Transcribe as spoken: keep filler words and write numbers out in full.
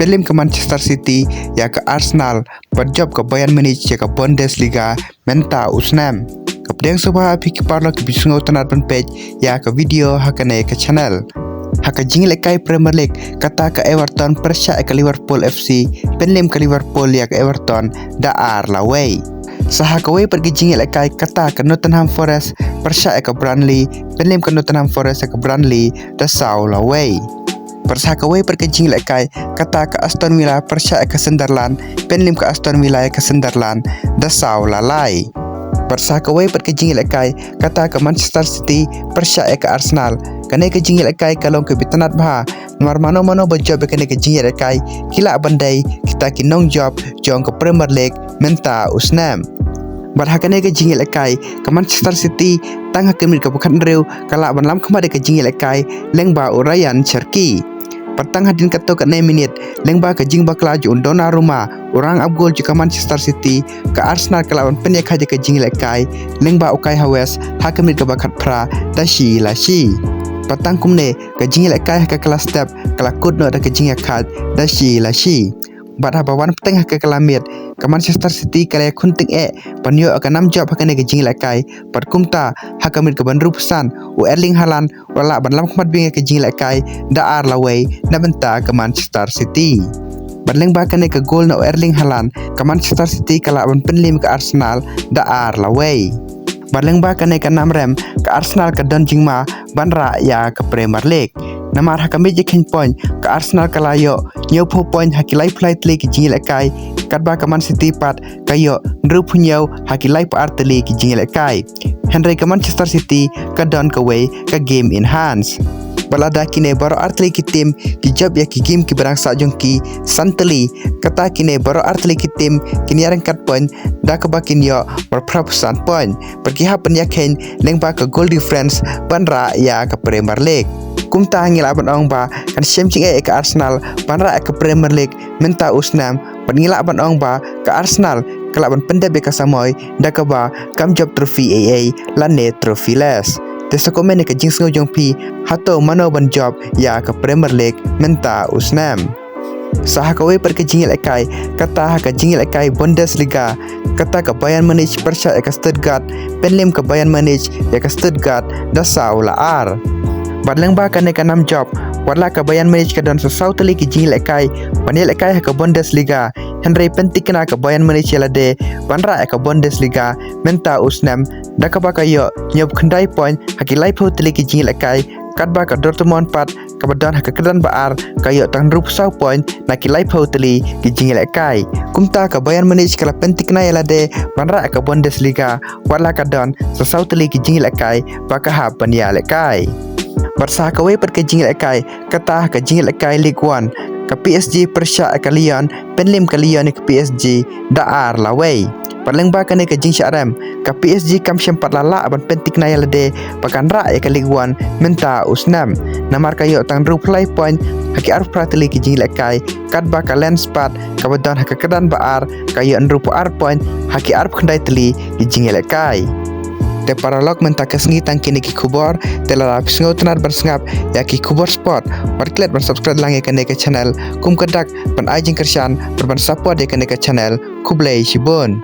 pynliem ka Manchester City ïa ka Arsenal, bad jop ka Bayern Munich ïa ka Bundesliga mynta u snem. Ka pdiang sngewbha ïa phi ki paralok kiba sngewtynnat ban peit ïa ka video ha kane ka channel. Ha ka jingïalehkai Premier League, kata ka Everton pyrshah ïa ka Liverpool F C, pynliem ka Liverpool ïa ka Everton da ar la wei. Sa ha kawei pat ka jingïalehkai, kata ka Nottingham Forest pyrshah ïa ka Burnley, pynliem ka Nottingham Forest ïa ka Burnley da saw la wei. Bad sa ha kawei pat ka jingïalehkai, kata ka Aston Villa pyrshah ïa ka Sunderland, pynliem ka Aston Villa ïa ka Sunderland da saw la lai. Bad sa ha kawei pat ka jingïalehkai, kata ka Manchester City pyrshah ïa ka Arsenal. Kane ka jingïalehkai ka long kaba itynnat bha, namar mano mano ba jop ïa kane ka jingïalehkai, ki lah ban dei kita ki nongjop jong ka Premier League mynta u snem. Bad ha kane ka jingïalehkai, ka Manchester City, tang ha ka minit kaba khathynriew, ka lah ban lam khmat ïa ka jingïalehkai lyngba u Rayan Cherki. Bad tang hadien katto katne minit, lyngba ka jingbakla jong u Donnarumma, u rangap gol jong ka Manchester City, ka Arsenal ka lah ban pynïakha ïa ka jingïalehkai lyngba u Kai Havertz ha ka minit kaba khatphra da shi la shi. Bad tang kumne, ka jingïalehkai ha ka kylla step ka la kut noh da ka jingïakha da shi la shi. Bad haba wan bteng ha ka kylla miet, ka Manchester City ka la ïakhun tyngeh ban ïoh ïa ka nam jop ha kane ka jingïalehkai. Bad kumta, ha ka minit kaba hynriewphew san, u Erling Haaland u la lah ban lam khmat biang ïa ka jingïalehkai da ar la wei na bynta ka Manchester City. Bad lyngba kane ka gol na u Erling Haaland, ka Manchester City ka lah ban pynliem ïa ka Arsenal da ar la wei. Bad lyngba kane ka nam rem, ka Arsenal ka don jingma ban rah ïa ka Premier League. Namar ha ka miej ïakheiñ point, ka Arsenal ka la ïoh hynñiewphew point ha ki laiphew lai tylli ki jingïalehkai, katba ka Man City pat ka ïoh hynriewphew hynñiew ha ki laiphew ar tylli ki jingïalehkai. Hynrei ka Manchester City ka don kawei ka game in hand. Bad lada kine baroh ar tylli ki team ki jop ïa ki game kiba dang sah jong ki san tylli, kata kine baroh ar tylli ki team kin ïaryngkat point da kaba kin ïoh marphraphew san point. Bad ki hap ban ïakheiñ lyngba ka goal difference ban rah ïa ka Premier League. Kumta ngi lah ban ong ba kan shem jingeh ïa ka Arsenal ban rah ïa ka Premier League mynta u snem, bad ngi lah ban ong ba ka Arsenal ka lah ban pyndep ïa ka samoi da kaba kam jop trophy ei ei lane trophy less. Te sa comment ïa ka jingsngew jong phi, hato mano ban jop ïa ka Premier League mynta u snem. Sa ha kawei pat ka jingïalehkai, kata ha ka jingïalehkai Bundesliga, kata ka Bayern Munich pyrshah ïa ka Stuttgart, pynliem ka Bayern Munich ïa ka Stuttgart da saw la ar. Bad lyngba kane ka nam jop, wat la ka Bayern Munich ka don sa saw tylli ki jingïalehkai ban ïalehkai ha ka Bundesliga, hynrei pynthikna ka Bayern Munich ïa lade ban rah ïa ka Bundesliga mynta u snem, da kaba ka ïoh hynñiewphew khyndai point ha ki laiphew tylli ki jingïalehkai, katba ka Dortmund pat kaba don ha ka kyrdan ba ar ka ïoh tang hynriewphew saw point na ki laiphew tylli ki jingïalehkai. Kumta ka Bayern Munich ka la pynthikna ïa lade ban rah ïa ka Bundesliga, wat la ka don sa saw tylli ki jingïalehkai ba ka hap ban ïalehkai. Bad sa ha kawei pat ka jingïalehkai, kata ha ka jingïalehkai Ligue One, ka P S G pyrshah ïa ka Lyon, pynliem ka Lyon ïa ka P S G da ar la wei. Bad lyngba kane ka jingshah rem, ka P S G kam shym pat la lah ban pynthikna ïa lade ba kan rah ïa ka Ligue One mynta u snem. Namar ka ïoh tang hynriewphew lai point ha ki arphew phra tylli ki jingïalehkai, katba ka Lens pat kaba don ha ka kyrdan ba ar ka ïoh hynriewphew ar point ha ki arphew khyndai tylli ki jingïalehkai. Te paralok, mynta ka sngi tang kine ki khubor. Te lada phi sngewtynnat ban sngap ïa ki khubor sport, wat klet ban subscribe lang ïa kane ka channel, kum ka dak ban ai jingkyrshan bad ban support ïa kane ka channel. Khublei shibun.